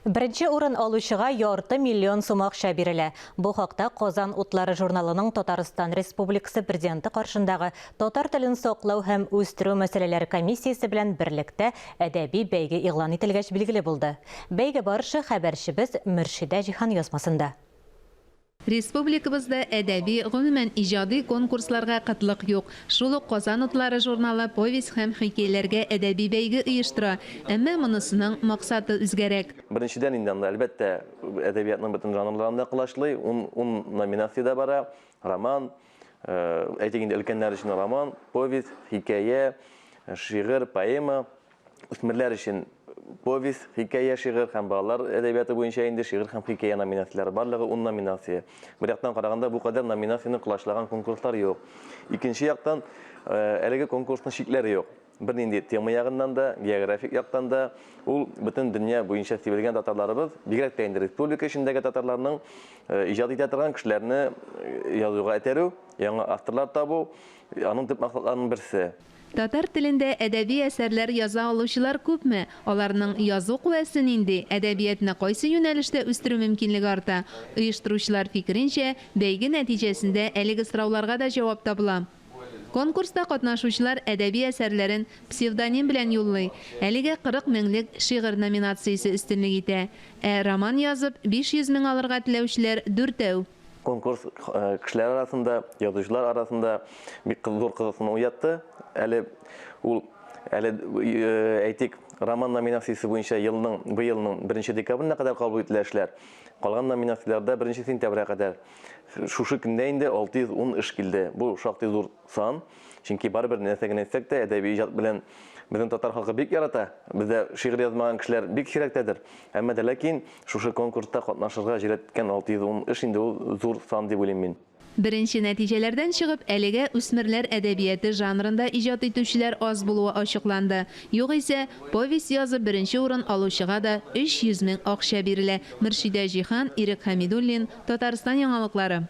Беренче урын алучыга ярты миллион сум акча бирелә. Бу хакта Казан утлары журналының Татарстан Республикасы Президенты каршындагы татар телен саклау һәм үстерү мәсьәләләре комиссиясе белән берлектә әдәби бәйге игълан ителгәч билгеле булды. Бәйге барышы хәбәрчебез Мөршидә Җиһан язмасында. Республикабызда әдәби, гомумән, иҗади конкурсларга кытлык юк. Шул ук Казан утлары журналы повесть һәм хикәяләргә әдәби бәйге оештыра. Әмма монысының максаты үзгәрәк. Беренчедән инде анда, әлбәттә, әдәбиятның бөтен жанрларын да колачлый, ун, ун номинациядә бара, роман, әйтик инде, өлкәннәр өчен роман, повесть, хикәя, шигырь, поэма. Үсмерләр өчен повесть, хикәя, шигырь һәм балалар әдәбияты буенча инде шигырь һәм хикәя номинацияләре. Барлыгы ун номинация. Бер яктан караганда, бу кадәр номинацияне колачлаган конкурслар юк. Икенче яктан, әлеге конкурсның чикләре юк. Бернинди тема ягыннан да, географик яктан да ул бөтен дөнья буенча сибелгән татарларыбыз, бигрәк тә инде республика эчендәге татарларның иҗат итә торган кешеләрне язуга этәрү, яңа авторлар табу, аның төп максатларының берсе. Татар телендә әдәби әсәрләр яза алучылар күпме? Аларның язу куәсе нинди? Әдәбиятны кайсы юнәлештә үстерү мөмкинлеге арта? Оештыручылар фикеренчә, бәйге нәтиҗәсендә әлеге сорауларга да җавап табыла. Конкурста катнашучылар әдәби әсәрләрен псевдоним белән юллый. Әлегә 40 меңлек шигырь номинациясе өстенлек итә. Ә роман язып, 500 мең алырга теләүчеләр дүртәү. Конкурс кешеләр арасында, язучылар арасында бик зур кызыксыну уятты. Әле ул әле әйтик, роман номинациясе буенча елның быелның 1 декабренә кадәр кабул ителә эшләр. Калган номинацияләрдә 1 сентябрьгә кадәр. Шушы көндә инде 610 эш килде. Бу шактый зур сан. Чөнки барыбер нәрсә генә әйтсәк тә, әдәби иҗат белән безнең татар халкы бик ярата. Бездә шигырь язмаган кешеләр бик сирәктәдер. Әмма дә ләкин шушы конкурста катнашырга җөрьәт иткән 610 эш инде ул зур сан дип уйлыйм мин. Беренче нәтиҗәләрдән чыгып, әлегә үсмерләр әдәбияты жанрында иҗат итүчеләр аз булуы ачыкланды. Югыйсә, повесть язып беренче урын алучыга да 300 мең акча бирелә. Мөршидә Җиһан, Ирек Хәмидуллин, Татарстан яңалыклары.